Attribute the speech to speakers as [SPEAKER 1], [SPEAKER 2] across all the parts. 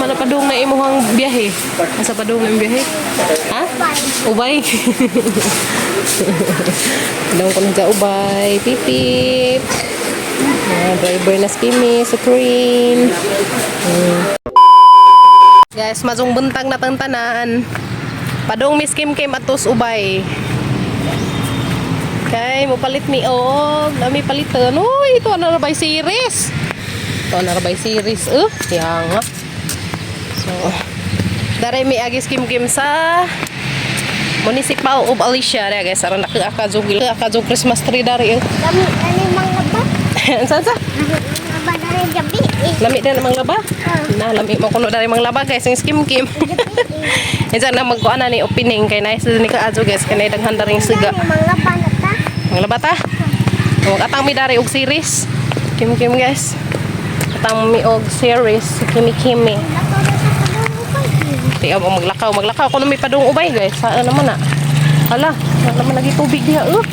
[SPEAKER 1] man na padung na imuhang biyahe? Asa padung na imong biyahe? Ha? Ubay. Padung ko na sa Ubay. Pipip. Mga driver na si Kimi, si Corinne. Guys, mazong buntag na tang tanan. Padung Miss Kim Kim atos Ubay. Kay mo palit mi og nami palitan. Uy, ito na rabay series. Ito na rabay series. Yang nga. So, daray mi agis Kim Kim sa Municipal of Alicia. Dara guys, aron nakakajugil, nakakajug Christmas tree dari.
[SPEAKER 2] Kami ani mga ba?
[SPEAKER 1] Unsa sa?
[SPEAKER 2] Mga ba dari gabi eh.
[SPEAKER 1] Lami na namang laba.
[SPEAKER 2] Ah.
[SPEAKER 1] Na lami mo kuno dari mang laba guys, yung Kim Kim.
[SPEAKER 2] Gabi eh.
[SPEAKER 1] Isa na magkuan na ni opening kay nice ni kaadyo guys, kay daghan daring siga.
[SPEAKER 2] Dali mga ba na ta?
[SPEAKER 1] Mga labata. Huwag atang mi dari og series. Kim Kim guys. Atang mi og series si Kimi Kimi.
[SPEAKER 2] Lakaw na sa padung ubay.
[SPEAKER 1] Di mo maglakaw, maglakaw kuno mi padung ubay guys. Saan naman na? Hala, wala naman lagi tubig diha. Oh.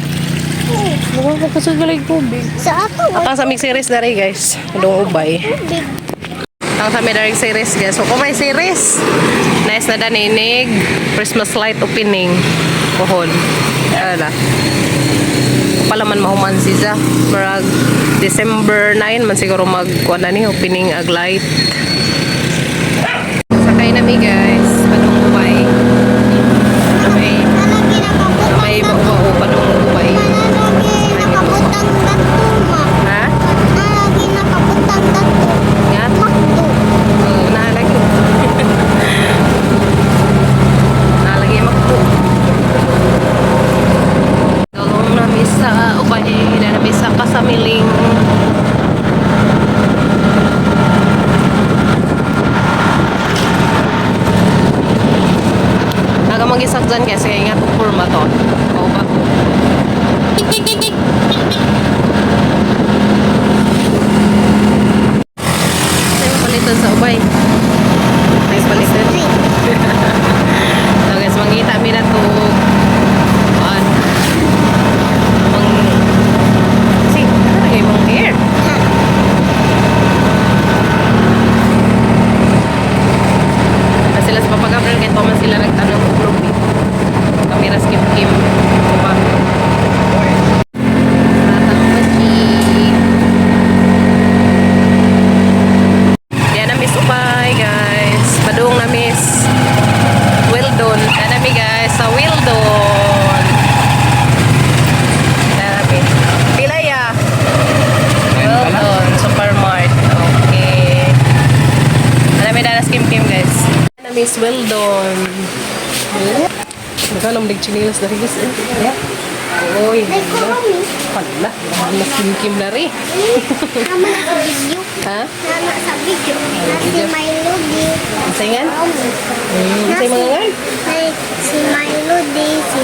[SPEAKER 1] Wala ko kasi galing tubig.
[SPEAKER 2] Sa ato
[SPEAKER 1] Atang sa mig series dari guys. Padung ubay.
[SPEAKER 2] tubig.
[SPEAKER 1] Atang sa mi dari series guys. So kung may series, nice na daninig Christmas light opening. Pohon. Hala. Pala man mahuman siya. Marag December 9 man siguro mag kuan na ni opening ag light. Sakay na mi guys, padung ubay. May
[SPEAKER 2] Nalagi nakabutang
[SPEAKER 1] may bao-bao padung ubay.
[SPEAKER 2] Nalagi nakabutang dato ma.
[SPEAKER 1] Ha?
[SPEAKER 2] Nalagi nakabutang dato.
[SPEAKER 1] Nga?
[SPEAKER 2] Makdo.
[SPEAKER 1] Oo, naalagi. Naalagi magpo. Galong nami sa ubay, na nami sa kasamiling. Naga magisak dyan kasi nga itong forma to. Oo ba? Sa'yo palitan sa ubay. Ay, palitan.
[SPEAKER 2] Tree.
[SPEAKER 1] So guys, mangita mi na to an mang si ano na kayo mong hair? Na sila sa Papa Gabriel kay Thomas sila nagtanong og group eh. Kami ras Kim Kim. Diba? Batang Maji. Yan na Miss Upay guys. Padung na Miss Wildon. Yan na mi guys sa Wildon. Yan na mi. Pila ya? Wildon Supermart. Okay. Yan na mi danas Kim Kim guys. Yan na Miss Wildon. Magkano mo nagchinilas na rin guys? Eh? Yeah. Uy,
[SPEAKER 2] May kurumi.
[SPEAKER 1] pala. Mas Kim Kim na rin.
[SPEAKER 2] Nama na sa video.
[SPEAKER 1] Ha?
[SPEAKER 2] Nama sa video. Na si Milo di.
[SPEAKER 1] Unsay ngan?
[SPEAKER 2] Kurumi.
[SPEAKER 1] Unsay mga ngan?
[SPEAKER 2] Ay, si Milo di, si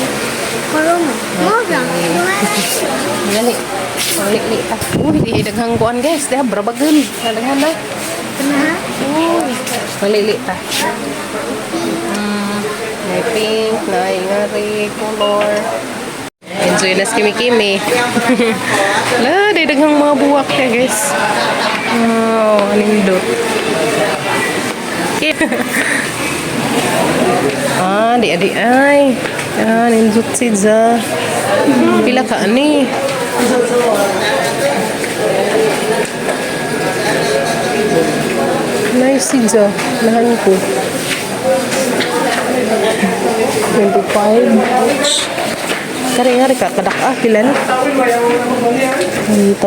[SPEAKER 2] Kurumi. Mura.
[SPEAKER 1] Gani. Uli li ta. Uy, di daghang kuan guys. Diha brabagan. Daghan na.
[SPEAKER 2] Na?
[SPEAKER 1] Uy, malili ta. May pink, na ngari, color. Enjoy na si Kimi Kimi. La, di daghang mga buwak ya guys. Oh, nindot. Ah, di adi ay. Ah, nindot si Za. Pila ka ani? Nice si Za. Lahan ko. 25. Kari nga ka kadak ah pila ni? 1,000.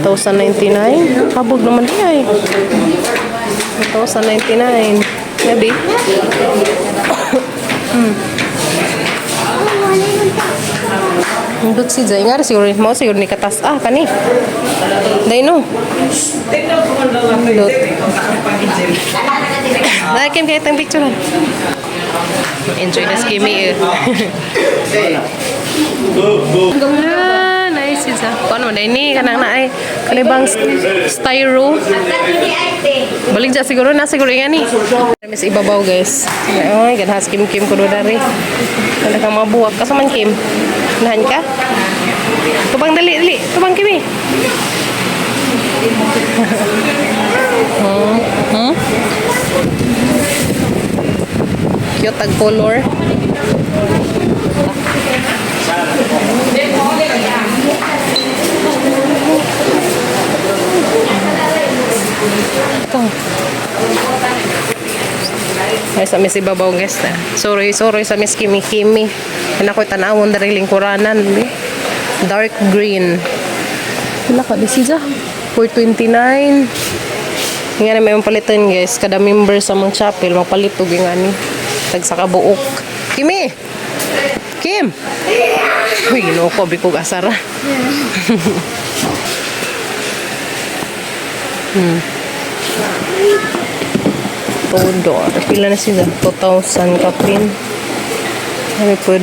[SPEAKER 1] 1,099. Habog naman di ay. 1,099. Gabi.
[SPEAKER 2] Oh, wala yung tao.
[SPEAKER 1] Indot si Jay nga siguro mo siguro ni katas ah kani. Dai no. Indot. Dai kim kay tang picture. Enjoy na si Kimi eh. Ah, nice isa. Kuan man dai ni kanang naay kalibang styro. Balik ja siguro na siguro nga ni. Miss ibabaw guys. Ay, ganhas Kim Kim kuno dari. Kana kang mabuwak ka sa man Kim. Nahan ka? Tubang dali dali. Tubang Kimi. Cute ang color. Ito. Ay, sa mis ibabaw, guys, na. Sorry, sorry sa mis kimi kimi. Yan ako'y tanawon dari lingkuranan. Be. Dark green. Wala ka, this is 429. Nga na may palitan, guys. Kada member sa mong chapel, mapalit og nga ni. Tag sa kabuok. Kimi! Kim! Uy, ginoo ko, bikog asara. Todo. Pila na sila? 2,000 kapin. Ano po?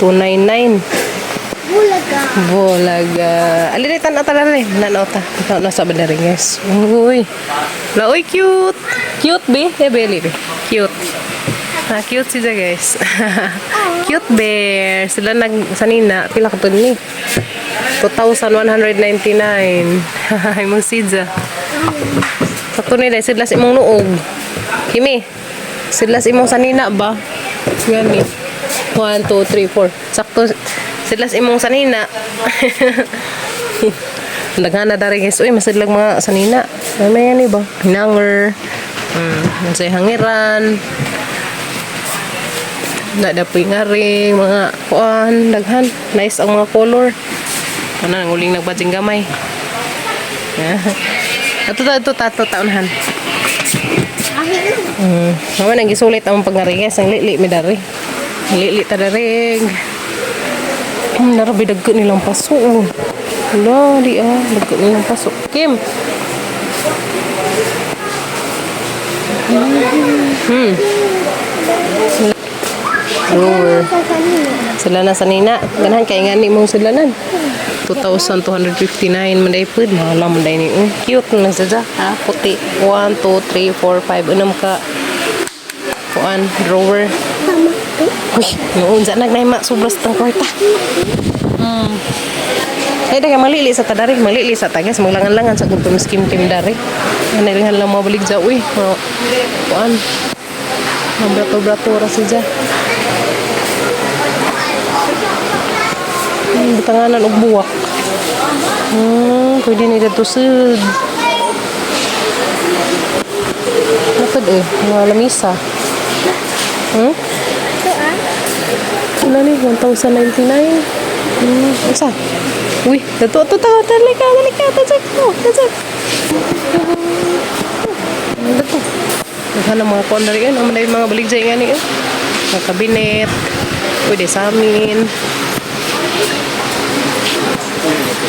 [SPEAKER 1] 299.
[SPEAKER 2] Bulaga.
[SPEAKER 1] Bulaga. Alin na tanaw tala rin. Nanaw ta. Tanaw sa banda rin, guys. Uy. La, uy, cute. Cute, be. Eh, beli, be. Cute. Ah, cute sila, guys. Cute bear. Sila nag, sanina. Pila ka po ni? 2,199. Ay, mong sidza. Sakto nila, sidlas imong nuog. Kimi, sidlas imong sanina ba? Gani. 1, 2, 3, 4. Sakto, sidlas imong sanina. Daghan na dari, guys. Uy, masidlag mga sanina. Ano yan ba? Hinanger. Say hangiran. Nadapoy nga rin, mga kuan, daghan. Nice ang mga color. Ano, nang uling nagbadjing gamay. Ato ta, ato ta, ato taunhan.
[SPEAKER 2] Ahin.
[SPEAKER 1] Mama nang gisulit ang pangariges ang lili mi dari. Lili ta dari. Narabi dagko nilang paso. Oh. Wala, di ah, dagko nilang paso. Kim. Lower.
[SPEAKER 2] Sa kanina.
[SPEAKER 1] Sila na sanina. Ganahan kay nga ni mong silanan. 2,259 man day pud. Mahala man day ni. Cute na siya. Ha? Puti. 1, 2, 3, 4, 5. Unam ka. Kuan. Drawer.
[SPEAKER 2] Tama to.
[SPEAKER 1] Uy, noon sa nagnay ma sobras tang kwarta. Ay, daga malili sa tadari, malili sa tagas, maglangan-langan sa gutom skim kim dari. Analihan lang mabalik ja, uy. Oh, kuan. Ang brato-brato ra siya. Butanganan og buwak. Pwede ni dito sud. Napad eh, mga lamisa.
[SPEAKER 2] Ito ah.
[SPEAKER 1] Wala ni, 1,099. Isa. Uy, dato, dato, dato, dali ka, dali ka, dato, dato, dato. Dato. Daghan ang mga kuan dali, ang mga mga baligjay nga ni. Eh. Mga kabinet. Pwede sa amin.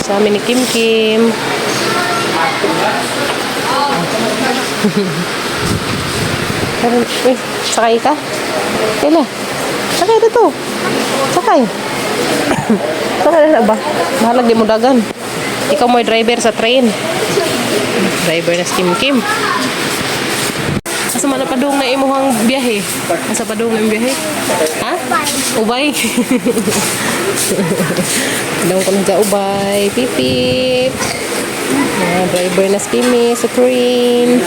[SPEAKER 1] Sa amin ni Kim Kim. Pero, uy, sakay ka? Kailan? Sakay dito. Sakay. Sakay na ba? Mahalag di mo dagan. Ikaw mo driver sa train. Driver na si Kim Kim. Asa man na padung na imuhang biyahe? Asa padung na imong biyahe? Ha? Ubay. Dong ko na sa ubay. Pipip. Ah, driver na si Kimi sa train.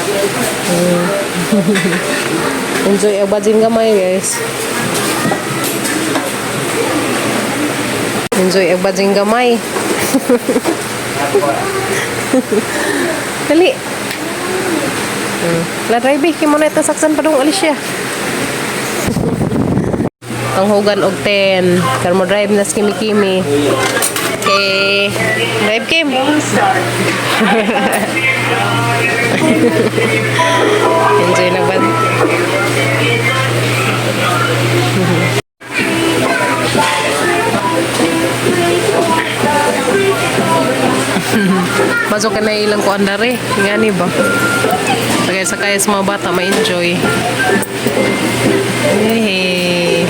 [SPEAKER 1] Enjoy ang bajing gamay, guys. Enjoy ang bajing gamay. Dali. La drive kay mo na itasaksan pa dong alis siya. Tanghugan og 10. Karon mo drive na si Kimi Kimi. Okay. Drive Kim. Enjoy na ba? Masok ka na ilang kuan dare. Ngani ba? Sakay sakay sa mga bata ma-enjoy. Hey.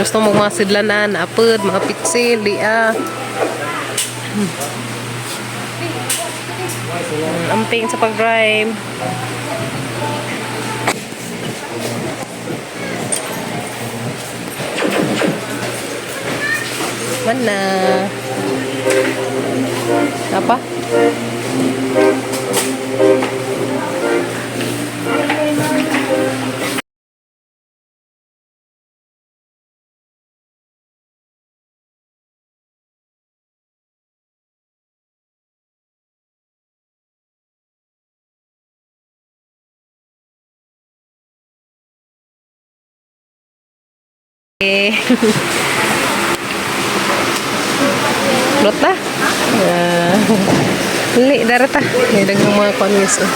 [SPEAKER 1] Gusto mo mga sidlanan, apod, mga pitsil, di ah. Amping sa pag-drive. Mana? Apa? Eh. Rota? Ah. Li, darata. May daghang mga konyes. Eh.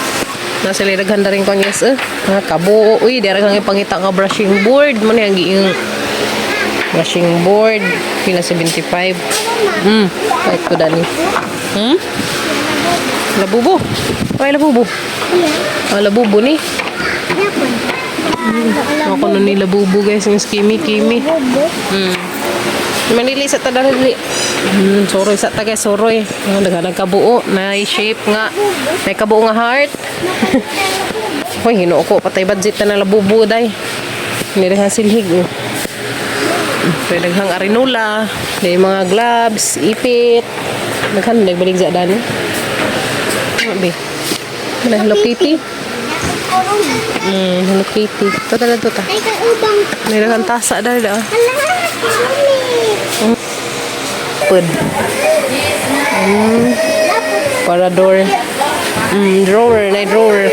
[SPEAKER 1] Nasa sila daghan na rin konyes. Eh. Mga kabuo. Uy, dara kang ipangita nga brushing board. Muna yung giing brushing board. Pila 75. Kahit ko dani. Labubo. Ay, labubo. Ah, labubo ni. Ako na ni labubo guys. Yung kimi kimi. Manili sa tadali. Soroy sa tagay soroy. Ang daghan kabuo, na shape nga. May kabuo nga heart. Hoy, Ginoo ko patay budget na labubo day. Hindi daghang silhig. Oh. Pero daghang arinula, may mga gloves, ipit. Daghan nagbalig sa dani. Ano be? Wala Hello Kitty. Hello Kitty. Tota na tota.
[SPEAKER 2] Ay, kaubang.
[SPEAKER 1] May daghang tasa dahil ah.
[SPEAKER 2] Hala, kurumi.
[SPEAKER 1] Pud. Parador. Drawer, na drawer.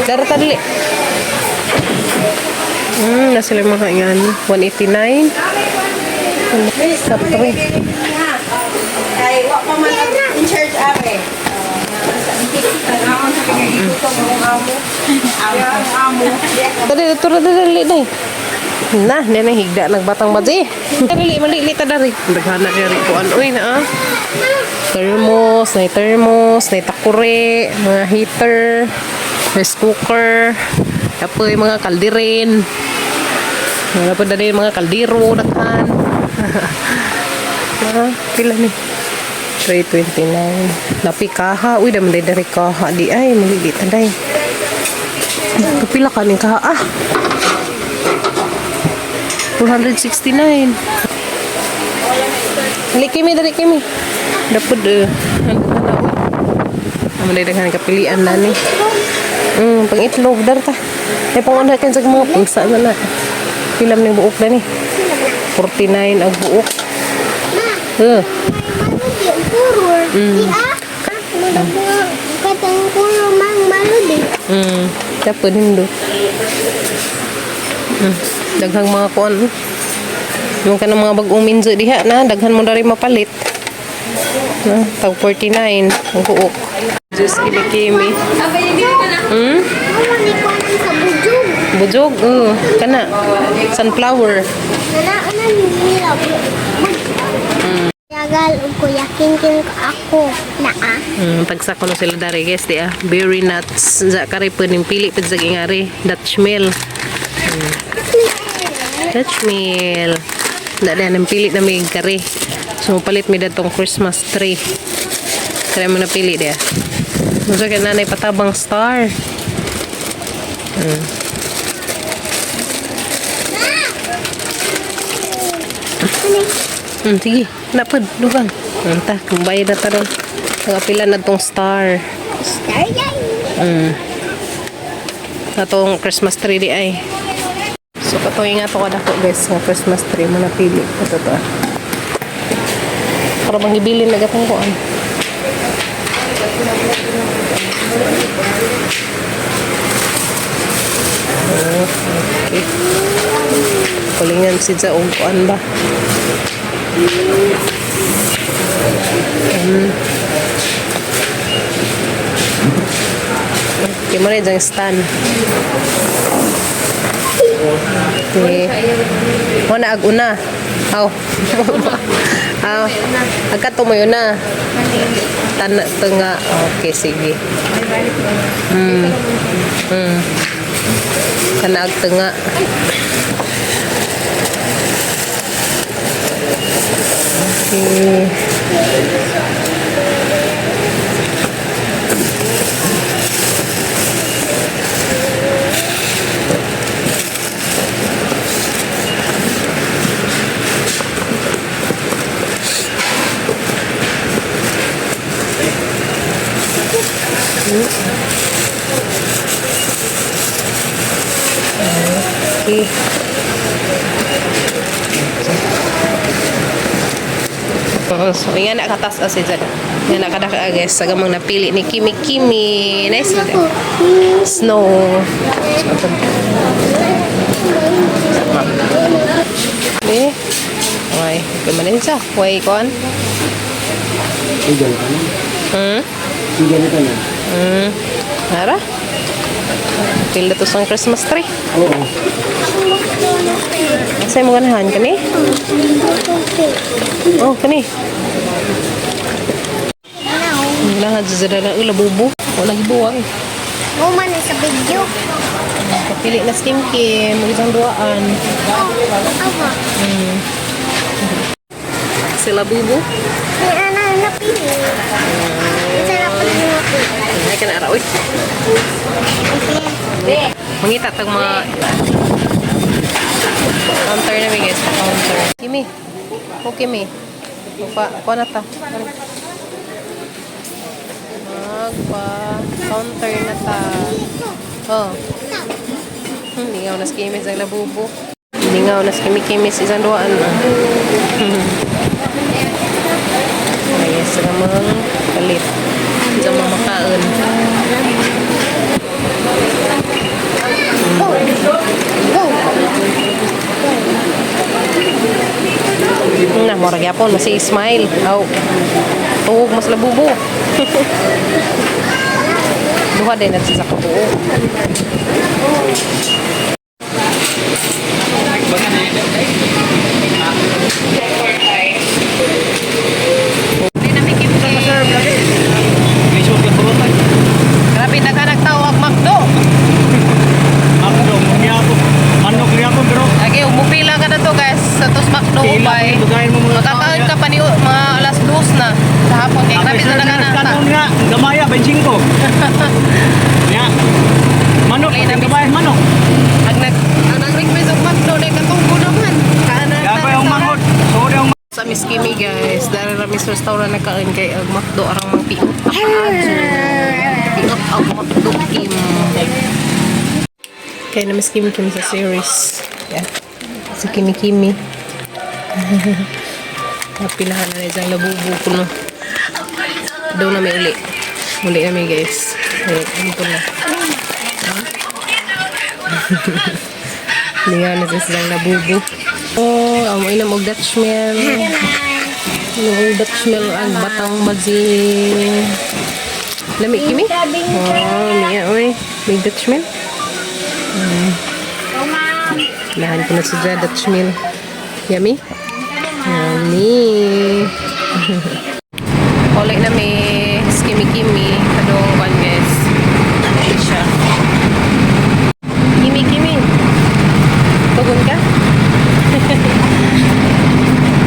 [SPEAKER 1] Dara tadli. Nasa sila mga yan. 189. Top 3.
[SPEAKER 3] Ay, wa pa man ang in charge are. Amo.
[SPEAKER 1] Dali, tura dali, dali. Na, di na higda nagbatang baji. Dali, malili ta dari. Daghana diri kuan uy na ah. Thermos, na thermos, na takure, mga heater, rice cooker, apoy mga kaldirin. Wala pa dali mga kaldero daghan. Ah, pila ni? 329. Napi kaha. Uy, daman day dari kaha. Di ay, malili ta day. Kapila ka ni kaha. Ah! 469. Dali kimi, dali kimi. Dapod eh. Ano na uy. Amo na daghan kapilian na ni. Pang itlog dar ta. Ay pang kan sa mga pulsa na na. Pilam ni buok na ni. 49 ang buok.
[SPEAKER 2] Ma,
[SPEAKER 1] Eh,
[SPEAKER 2] maludi ang kurur. Di ah. Murag nga, katang kurur mang maludi.
[SPEAKER 1] Dapod hindo. Daghang mga kuan. Yung kanang mga bagong minzo diha na daghan mo na rin mapalit. Na, tag 49 ang buok. Diyos kimi-kimi.
[SPEAKER 2] Mama ni ko nang sa bujog.
[SPEAKER 1] Bujog, oh, kana. Sunflower.
[SPEAKER 2] Nana nila. Yagal ug kuya kinkin ko ako naa.
[SPEAKER 1] Tagsa ko na sila dari guys, di ah. Berry nuts. Za kare po ning pili pud sa gingari. Dutch mill. Dutch mill. Da na nang pili na may kare. So palit mi datong Christmas tree. Kare mo na pili di ah. Musa kay nanay patabang star. Sige. Napad, dugang. Ta, kumbayad na ta ron. Ang na tong star.
[SPEAKER 2] Star yay.
[SPEAKER 1] Atong Christmas tree di ay. So katoy nga to kadako guys nga Christmas tree mo napili. Ito to. Ah. Para bang ibilin na gatong kuan. Oh, okay. Kulingan si Za og kuan ba? Okay, mo na diyang stand. Okay. Mo na ag una. Aw. Aw. Agkato mo yun na. Tana tunga. Okay, sige. Kana ag tunga. Okay. Okay. Oo, so nga na katas as si Jad. Nga na kada guys sa gamang napili ni Kimi Kimi. Nice na. Snow. So, eh. Way, okay man din siya. Way kon.
[SPEAKER 4] Igan ka na. Igan ka na.
[SPEAKER 1] Nara? Pila to sa Christmas tree.
[SPEAKER 4] Oo.
[SPEAKER 1] Sa'yo mo ganahan kani? Oh, kani. Ganahan sa dala ula bubo. Wala gibuwang.
[SPEAKER 2] Mo man sa video.
[SPEAKER 1] Kapili na si Kim Kim, isang duaan.
[SPEAKER 2] Awa.
[SPEAKER 1] Sila bubo.
[SPEAKER 2] May ana napili. Isa na pa din napili.
[SPEAKER 1] Ay kana ara oy. Mangita tag mga counter na mi guys, counter. Kimi. O Kimi. Upa, kuha na ta. Magpa counter na ta. Oh. Lingaw na si Kimi sa labubo. Lingaw na si Kimi Kimi sa isang duaan. Ay, sa mga palit. Sa mga makaon.
[SPEAKER 2] Go. Go.
[SPEAKER 1] Na, mura gyapon mas smile. Aw. Tuog mas labubo. Duha din at sa kabuo. Grabe na ka nagtawag McDo. Lagi umupila ka na to guys sa tos McDo bay. Magkakaon ka pa ni mga alas 2 na sa hapon kay grabe na ka na.
[SPEAKER 4] Kanon nga, gamaya, 25. Ya. Manok,
[SPEAKER 1] Play na
[SPEAKER 4] gamaya, manok.
[SPEAKER 1] Ang nag-request og McDo dai katunggo naman. Kaana
[SPEAKER 4] Gabay ang mangod. Sorry ang
[SPEAKER 1] Sa Miss Kimi guys, dahil rami sa restaurant nagkain kay og McDo arang mga piot na kaadyo. Piot og McDo Kim. Kay na Miss Kimi Kim sa series. Yeah. Si Kimi Kimi. Napilahan na isang labubo ko no. Daw na may uli. Uli na may guys. Ay, ano na. Hindi nga na silang labubo. Oh, amo ina og Dutch Mill. Inom og Dutch Mill ang batang bazing. Lami kimi? Oh, niya oy. May Dutch Mill. Lahan ko na sa dyan, Dutch Mill. Yummy? Yummy. Uli na may skimi-kimi. Kadong one guys. Ay siya. Kimi kimi. Tugon ka?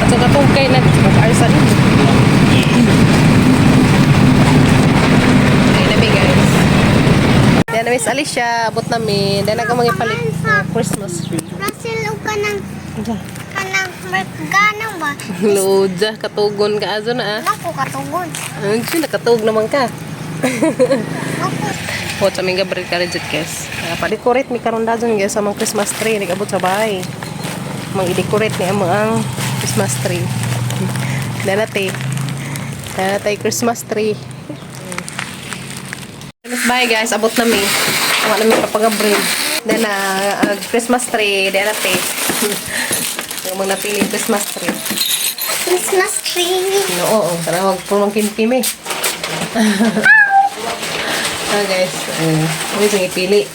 [SPEAKER 1] At saka tugkay na. Arsan. Uli na mi guys. Yan na Miss Alicia. Abot namin. Dahil na mga palit na Christmas tree.
[SPEAKER 2] Russell og kanang kanang merganang ba?
[SPEAKER 1] Lodja, katugon ka azo na ah.
[SPEAKER 2] Nako katugon.
[SPEAKER 1] Ano siya, nakatug naman ka.
[SPEAKER 2] Nako.
[SPEAKER 1] Po, sa aming Gabriel ka legit guys. Pa-decorate mi karon dajon guys sa mga Christmas tree nag-abot sa bahay. Mang i-decorate ni amo ang Christmas tree. Danate. Danate Christmas tree. Bye guys, abot na mi. Wala mi papagabril. Then Christmas tree, danate. Yung mga napili Christmas tree.
[SPEAKER 2] Christmas tree.
[SPEAKER 1] No, oo, tara wag po mang kimkim eh. Ah guys, may isang ipili.